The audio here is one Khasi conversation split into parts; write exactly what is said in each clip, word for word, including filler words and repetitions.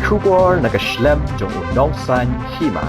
Khubor na ka shlem jong u nongsan hima.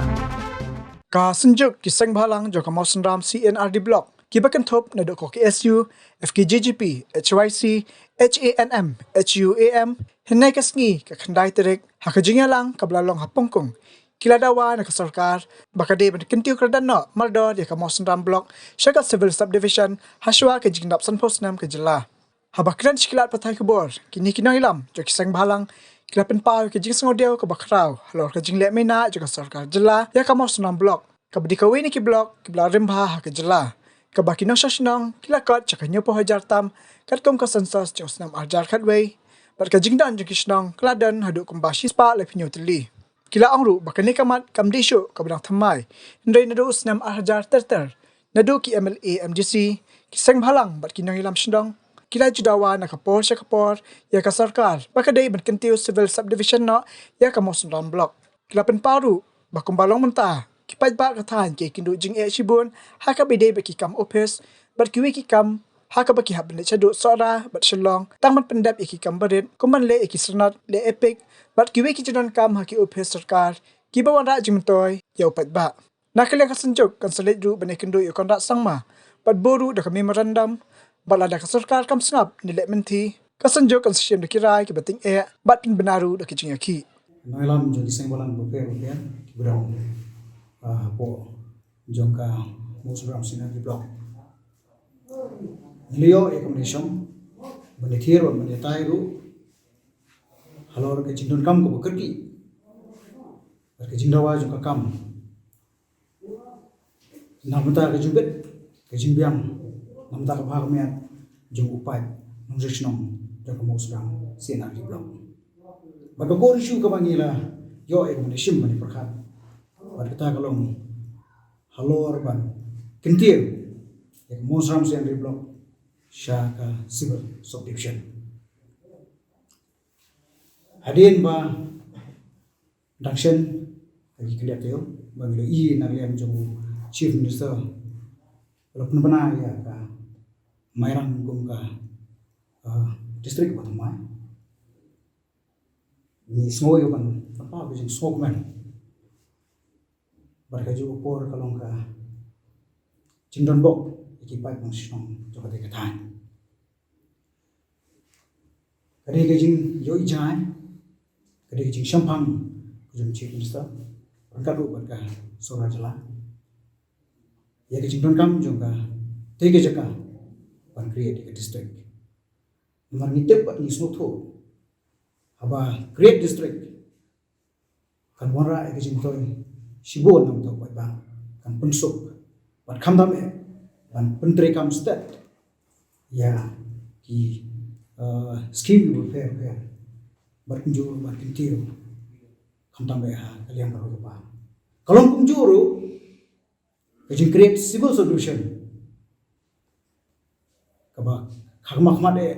Ka Synjuk ki Seng Bhalang jong ka Mawsynram C and R D Block, kiba kynthup naduh ka K S U, F K J G P, H Y C, H A N M, H U A M, hynne ka sngi ka khyndai tarik, ha ka jingïalang kaba la long ha Pongkung, ki la dawa na ka sorkar ba ka dei ban kyntiew kyrdan noh mardor ïa ka Mawsynram Block sha ka Civil Subdivision, hashwa ka jingdap sanphew snem ka jylla. Haba kren sha ki lad pathai khubor, kine ki nongïalam jong ki Seng Bhalang ki la pynpaw ïa ka jingsngewdiaw kaba khraw halor ka jingleh mynta jong ka sorkar jylla ïa ka Mawsynram Block, kaba dei kawei na ki block kiba la rim bha ha ka jylla, kaba ki nongshong shnong ki la kot sha ka hynñiewphew hajar tam katkum ka census jong u snem ar hajar khatwei, bad ka jingdon jong ki shnong ka la don haduh kumba shispah laiphew hynñiew tylli. Ki la ong ruh ba kane ka mat kam dei shuh kaba dang thymmai, hynrei naduh u snem ar hajar ter ter, naduh ki M L A, M D C, ki Seng Bhalang bad ki nongïalam shnong ki la ju dawa na ka por sha ka por ïa ka sorkar ba ka dei ban kyntiew Civil Subdivision noh ïa ka Mawsynram Block. Ki la pynpaw ruh ba kumba long mynta, ki paidbah ka thaiñ ki ïakynduh jingeh shibun ha kaba ïadei bad ki kam ophis bad kiwei ki kam, ha kaba ki hap ban leit shaduh Sohra bad Shillong tang ban pyndep ïa ki kam barit, kum ban leh ïa ki sanad, leh EPIC bad kiwei ki jingdonkam ha ki ophis sorkar kiba wanrah jingmyntoi ïa u paidbah. Na ka liang ka Synjuk kan sa leit ruh ban ïakynduh ïa u Conrad Sangma bad buh ruh da ka memorandum, bad lada ka sorkar kam sngap ne leh mynthi, ka Synjuk kan sa shim da ki rai kiba tyngeh bad pynbna ruh da ki jingïakhih. Nongïalam jong ki Seng Bhalang bapher bapher kiba dang, ah, hapoh jong ka Mawsynram C and R D Block, ngi la ïoh ïa ka mynsiem ban ïathir bad ban ïatai ruh halor ka jingdonkam kaba kyrkieh bad ka jingdawa jong ka kam. Na ka bynta ka jingbit ka jingbiang, na ka bynta ka bha ka miat jong u paid nongshong shnong jong ka Mawsynram C and R D Block. Bad ka core issue kaba ngi la ïoh ïa ka mynsiem ban ïa pyrkhat, bad kata ka long halor ban kyntiew ïa ka Mawsynram C and R D Block sha ka Civil Subdivision. Hadien ba dang shen ka jingkyndiat taïew, ba ngi la ïohi na ka liang jong u Chief Minister ba la pynbna ïa ka Mairang kum ka, ah, district ba thymmai, ngi sngew ïa ban pynpaw ka jingsngewkmen. Bad ka juh ka por ka long ka jingdonbok ïa ki paid nongshong shnong jong katei ka thaiñ. Ka dei ka jingïohi jngai, ka dei ka jingshemphang ka jong u Chief Minister ryngkat ruh bad ka Sorkar Jylla ïa ka jingdonkam jong katei ka jaka ban create ïa ka district. Namar ngi tip bad ngi sngewthuh, haba create district, kan wanrah ïa ka jingmyntoi shibun na ka bynta u paidbah, kan pynsuk bad khamtam eh ban pyntreikam stet ïa ki, eh, skim bapher bapher, bad kumjuh ruh ban kyntiew khamtam eh ha ka liang ka roi ka par. Ka long kumjuh ruh ka jing create civil subdivision kaba kha khmat khmat eh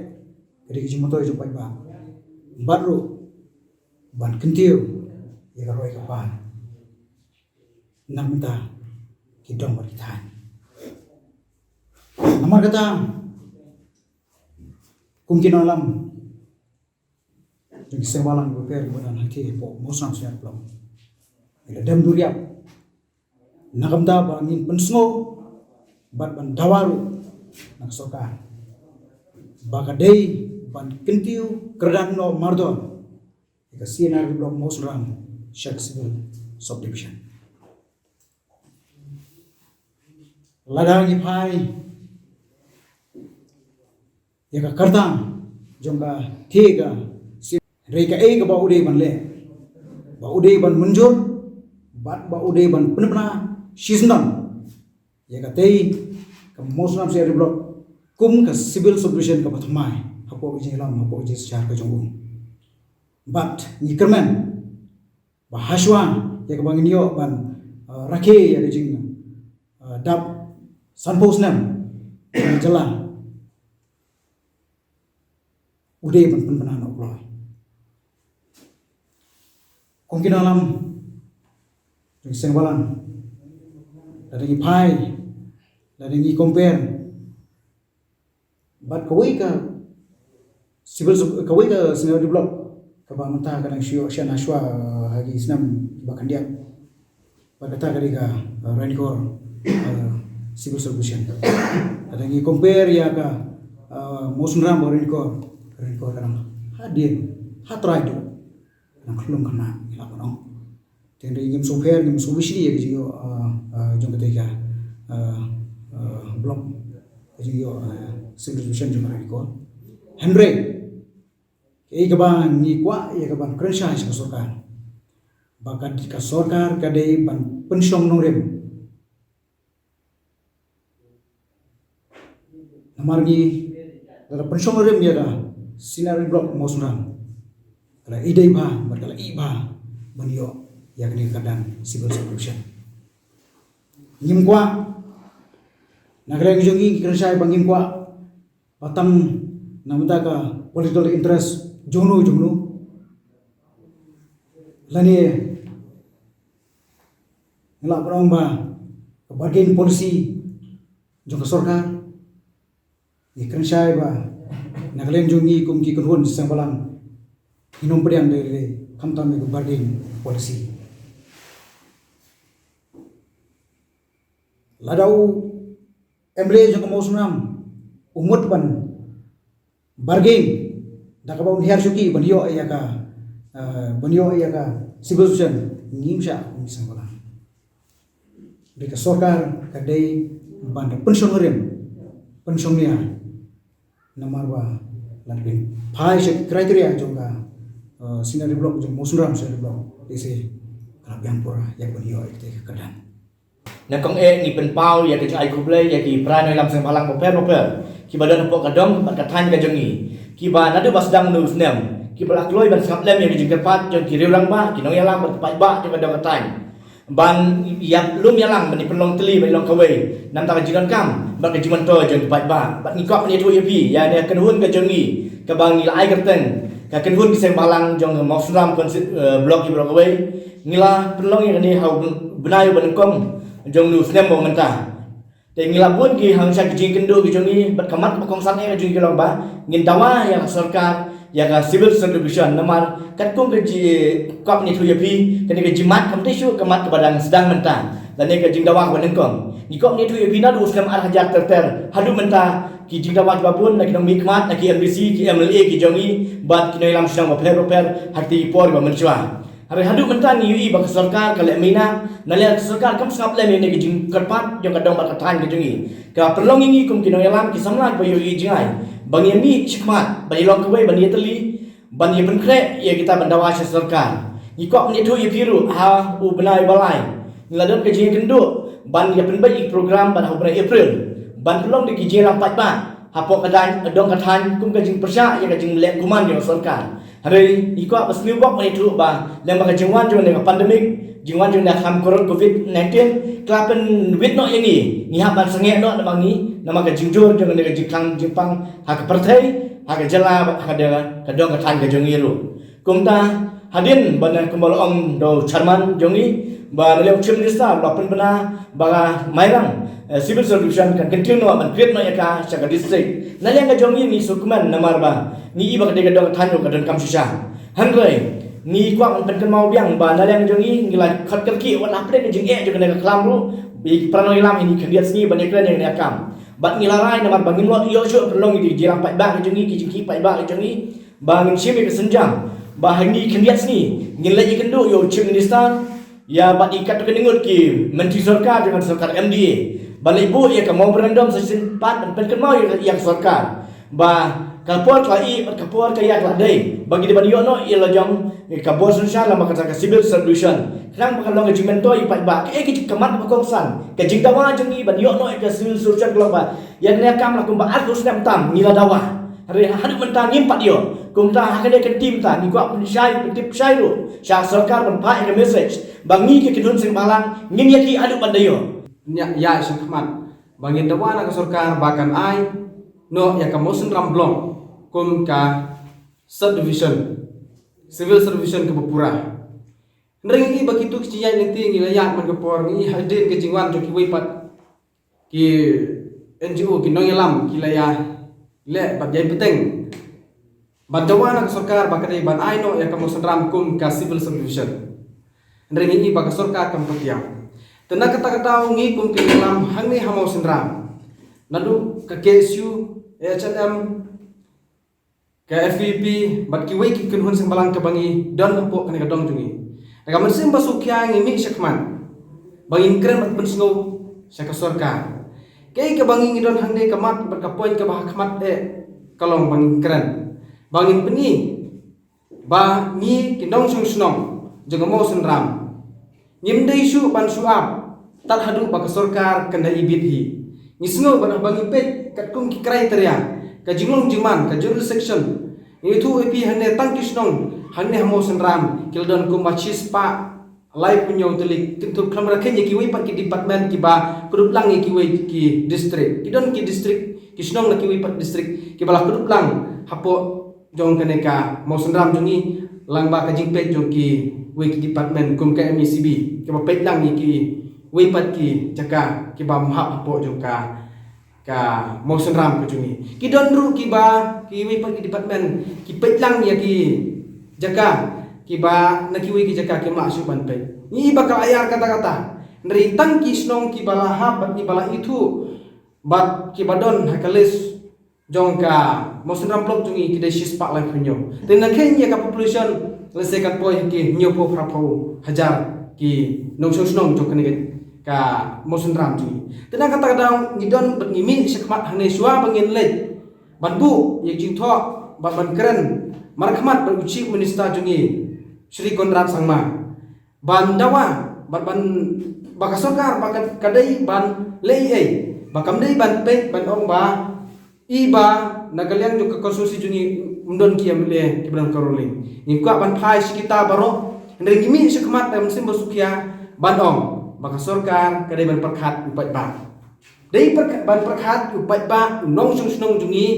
ka dei ka jingmyntoi jong u paidbah, bad ruh ban kyntiew ïa ka roi ka par na ka bynta ki dong bad ki thaiñ. Namar kata, kum ki nongïalam jong ki Seng Bhalang bapher bapher ba don hangne hapoh Mawsynram C and R D Block, ngi la dem duriap na ka bynta ba ngin pynsngew bad ban dawa ruh na ka sorkar ba ka dei ban kyntiew kyrdan noh mardor ïa ka C and R D Block Mawsynram sha ka Civil Subdivision. Lada ngi phai ïa ka kyrteng jong ka thie ka C and R D, hynrei kaei kaba u dei ban leh, ba u dei ban mynjur bad ba u dei ban pynbna shisyndon ïa katei ka Mawsynram C and R D Block kum ka Civil Subdivision kaba thymmai hapoh ka jingïalam, hapoh ka jingsynshar ka jong u. Bad ngi kyrmen ba hashwa ïa kaba ngin ïoh ban, uh, rakhe ïa ka jing, uh, dap sanphew snem ka jylla, u dei ban pynbna noh kloi. Kum ki nongïalam jong ki Seng Bhalang, lada ngi phai, lada ngi compare bad kawei ka civil sub-, kawei ka C and R D Block, kaba mynta ka dang shu ïoh shna shuwa, uh, ha ki snem ba khyndiat. Bad kata ka dei ka, uh, Ranikor, uh, Civil Sub-Division. Lada ngi compare ïa ka, uh, Mawsynram bad Ranikor, Ranikor ka dang hadien, ha trai duh, ka dang khlung khynnah, ngi lah ban ong. Te hynrei ngim sngewpher, ngim sngewbishni ïa ka jingïoh, uh, uh, jong katei ka, uh, uh, block, ka jingïoh, uh, Civil Sub-Division jong ka Ranikor. Hynrei kaei kaba ngi kwah ïa ka ban kren shai sha ka sorkar, ba ka, ka sorkar ka dei ban pynshong nongrim. Namar ngi, lada pynshong nongrim ïa ka Senior Block Mawsynram, ka la ïadei bha bad ka la ïeh bha ban ïoh ïa kane ka kyrdan Civil Sub-Division. Ngim kwah, na ka liang jong ngi, ngi kren shai ba ngim kwah ba tang na bynta ka political interest jongno jongno, lane ngi lah ban ong ba ka bargaining policy jong ka sorkar. Ngi kren shai ba na ka liang jong ngi kum ki kynhun seng balang, ngi nym pdiang de lei, khamtam ïa ka bargaining policy. Lada u MLA jong ka Mawsynram u mut ban bargain da kaba un hiar shuki ban ïoh ïa ka, uh, ban ïoh ïa ka Civil Sub-Division, ngim shah kum ki seng balang. Dei ka sorkar ka dei ban da pynshong rim, pynshong nia. Namar ba lada pynphai sha criteria jong ka, uh, Senior Block, jong Mawsynram Senior Block, lehse ka la biang por ïa ban ïoh ïa katei ka kyrdan. Nyngkong eh ngi pynpaw ïa ka jingai khublei ïa ki para nongïalam seng balang bapher bapher kiba don hapoh ka dong bad ka thaiñ ka jong ngi, kiba naduh ba sdang une u snem kiba la kloi ban sngap lem ïa ka jingkyrpad jong ki riew rangbah, ki nongïalam bad ki paidbah jong ka dong ka thaiñ, ban ïa lum ïa lang ban ïa pynlong tylli ban ïa long kawei na ka bynta ka jingdonkam bad ka jingmyntoi jong ki paidbah. Bad ngi kwah ban ïathuh ïa phi ïa kane ka kynhun ka jong ngi kaba ngi la ai kyrteng ka kynhun ki seng balang jong Mawsynram Consti-, eh, Block kiba la kawei. Ngi la pynlong ïa kane ha u bnai uba nyngkong jong une u snem ba mynta. Te ngi la bun ki hangta ki jingkynduh ki jong ngi bad ka mat kaba kongsan eh ka jong ngi ka long ba ngin dawa ïa ka sorkar ïa ka Civil Sub-Division, namar katkum ka jingkwah ban ïathuh ïa phi, kane ka jingmad kam dei shuh ka mat kaba dang sdang mynta, lane ka jingdawa kaba nyngkong. Ngi kwah ban ïathuh ïa phi naduh u snem ar hajar ter ter haduh mynta ki jingdawa kiba bun na ki nongmihkhmat, na ki MDC, ki MLA ki jong ngi bad ki nongïalam shnong bapher bapher ha kitei ki por kiba mynshuwa. Hynrei haduh mynta ngi ïohi ba ka sorkar ka leh mynta, nalor ka sorkar kam sngap lem ïa kane ka jingkyrpad jong ka dong bad ka thaiñ ka jong ngi. Ka pynlong ïa ngi kum ki nongïalam, ki samla kiba ïohi jngai ba ngin ïa mih shakhmat ban ïa long kawei, ban ïa tylli, ban ïa pynkhreh ïa kita ban dawa sha sorkar. Ngi kwah ban ïathuh ïa phi ruh ha u bnai ba lai ngi la don ka jingkynduh ban ïa pynbeit ïa ki program bad ha u bnai April ban pynlong da ki jingïalang paidbah hapoh ka dong ka thaiñ kum ka jingpyrshah ïa ka jingleh kuman jong ka sorkar. Hynrei ngi kwah ba sngewbok ban ïathuh ba lem bad ka jingwan jong kane ka pandemic, jingwan jong kane ka kham corona covid nineteen, ka la pynwit noh ïa ngi, ngi hap ban sangeh noh namar ngi, namar ka jingjur jong kane ka jingkhang jingpang ha ka pyrthei, ha ka jylla, ha ka dong ka thaiñ ka jong ngi ruh. Kumta hadien ba na kumba la ong da u chairman jong ngi ba na liang u Chief Minister u la pynbna ba ka Mairang, eh, Civil Sub-Division kan kyntiew noh ban create noh ïa ka sha ka district. Na liang ka jong ngi ngi sngewkmen namar ba ngi i ba ka dei ka dong ka thaiñ ruh ka donkam shisha. Hynrei ngi kwah ban pynkynmaw biang ba na liang ka jong ngi ngi la khot kyrkieh wat la pdeng ka jingeh jong kane ka khlam ruh, ba ki para nongïalam hi ngi khyndiat sngi ban ïakren ïa kane ka kam. Bad ngi la rai namar ba ngim lah ïoh shuh pynlong ïa ki jingïalang paidbah ka jong ngi, ki jingkhih paidbah ka jong ngi, ba ngin shim ïa ka sienjam ba ha kine ki khyndiat sngi ngin leit ïakynduh ïa u Chief Minister, ïa bad ïa katto katne ngut ki myntri sorkar jong ka sorkar MDA ban leit buh ïa ka memorandum suggestion pat ban pynkynmaw ïa ka, ïa ka sorkar ba ka por ka la ïeh bad ka por ka ïa ka la dei ba ngi dei ban ïoh noh ïa la jong ka bor synshar lem bad kata ka Civil Sub-Division, khnang ba kan long ka jingmyntoi ïa ki paidbah. Kaei ka jingkyrmen kaba kongsan, ka jingdawa jong ngi ban ïoh noh ïa ka Civil Sub-Division ka long ba ïa kane ka kam la kumba arphew snem tam ngi la dawa. Hynrei haduh mynta ngim pat ïoh. Kumta ha kane ka kynti mynta ngi kwah pynshai, pyntip shai ruh sha sorkar ban phah ïa ka message ba ngi ki kynhun seng balang ngin ïakhih haduh ban da ïoh. Ïa, ïa sha khmat ba ngin dawa na ka sorkar ba kan ai noh ïa ka Mawsynram Block kum ka Sub-Division, Civil Sub-Division kaba pura. Hynrei ngi ba kito ki jingïaid lynti ngi la ïaid man ka por, ngi hadien ka jingwan jong kiwei pat ki NGO, ki nongïalam ki la ïa leh bad ïa bteng. Ban dawa na ka sorkar ba ka dei ban ai noh ïa ka Mawsynram kum ka civil subdivision. Hynrei ngi i ba ka sorkar kam pyrshang. Te na kata ka daw ngi kum ki nongïalam hangne ha Mawsynram, naduh ka K S U, A H L M, ka F P P bad kiwei ki kynhun seng bhalang kaba ngi don hapoh kane ka dong jong ngi, na ka mynsiem ba sngewkhia ngi mih shakhmat ba ngin kren bad pynsngew sha ka sorkar. Kaei kaba ngi ngi don hangne ka mat bad ka point kaba ha khmat eh ka long ba ngin kren, ba ngin pyni ba ngi ki nongshong shnong jong ka Mawsynram ngim dei shuh ban shu ap tad haduh ba ka sorkar kan da ibit hi. Ngi sngew ba haba ngi peit katkum ki criteria, ka jinglong jingman, ka jurisdiction, ngi ïathuh ïa phi hangne tang ki shnong hangne ha Mawsynram ki la don kumba shispah laiphew hynñiew tylli, kyntu khlem rakhe ïa kiwei pat ki department kiba kdup lang ïa kiwei ki district. Ki don ki district, ki shnong na kiwei pat district kiba la kdup lang hapoh jong kane ka Mawsynram jong ngi, lyngba ka jingpeit jong kiwei ki department kum ka M E C B, kiba peit lang ïa kiwei pat ki jaka kiba ym hap hapoh jong ka, ka Mawsynram ka jong ngi. Ki don ruh kiba, kiwei pat ki department ki peit lang ïa ki jaka kiba na kiwei ki jaka kim lah shuh ban peit. Ngi i ba ka la ïar katta katta. Hynrei tang ki shnong kiba la hap bad kiba la ithuh bad kiba don ha ka list jong ka Mawsynram Block jong ngi ki dei shispah laiphew hynñiew. Te na khein ïa ka population, lehse kan poi ha ki hynñiewphew phraphew hajar ki nongshong shnong jong kane ka, ka Mawsynram jong ngi. Te na kata ka daw ngi don bad ngi mih shakhmat hangne shuwa ba ngin leit ban buh ïa ka jingthoh bad ban kren markhmat bad u Chief Minister jong ngi, Shri Conrad Sangma, ban dawa bad ban, ba ka sorkar ba ka, ka dei ban leh ei ei, ba kam dei ban peit ban ong ba i ba na ka liang jong ka constituency jong ngi ym don ki M L A kiba don ka ruling. Ngi kwah ban phai sha kita baroh, hynrei ngi mih shakhmat da ka mynsiem ba sngewkhia ban ong ba ka sorkar ka dei ban pyrkhat u paidbah. Dei pyrkhat, ban pyrkhat u paidbah, u nongshong shnong jong ngi,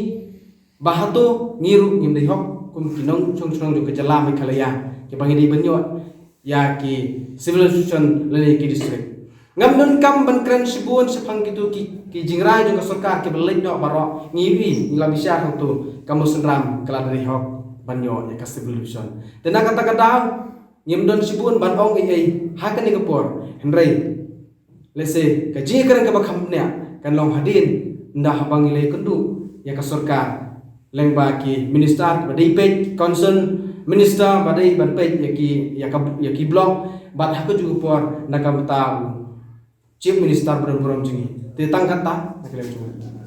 ba hato ngi ruh ngim dei hok kum ki nongshong shnong jong ka jylla Meghalaya kiba ngi dei ban ïoh ïa ki civil institution lane ki district. Ngam donkam ban kren shibun shaphang kito ki, ki jingrai jong ka sorkar kiba leit noh baroh, ngi ïohi, ngi la bishar hangto ka Mawsynram ka la dei hok ban ïoh ïa ka civil division. Te na kata ka daw ngim don shibun ban ong ei ei ha kane ka por, hynrei lehse ka jingkren kaba kham bniah kan long hadien ynda haba ngi la ïakynduh ïa ka sorkar lyngba ki minister ba dei peit, concern minister ba dei ban peit ïa ki, ïa ka, ïa ki block, bad ha kajuh ka por na ka bynta u Chief Minister ba don burom jong ngi. Te tang kata, na ka liang jong ngi.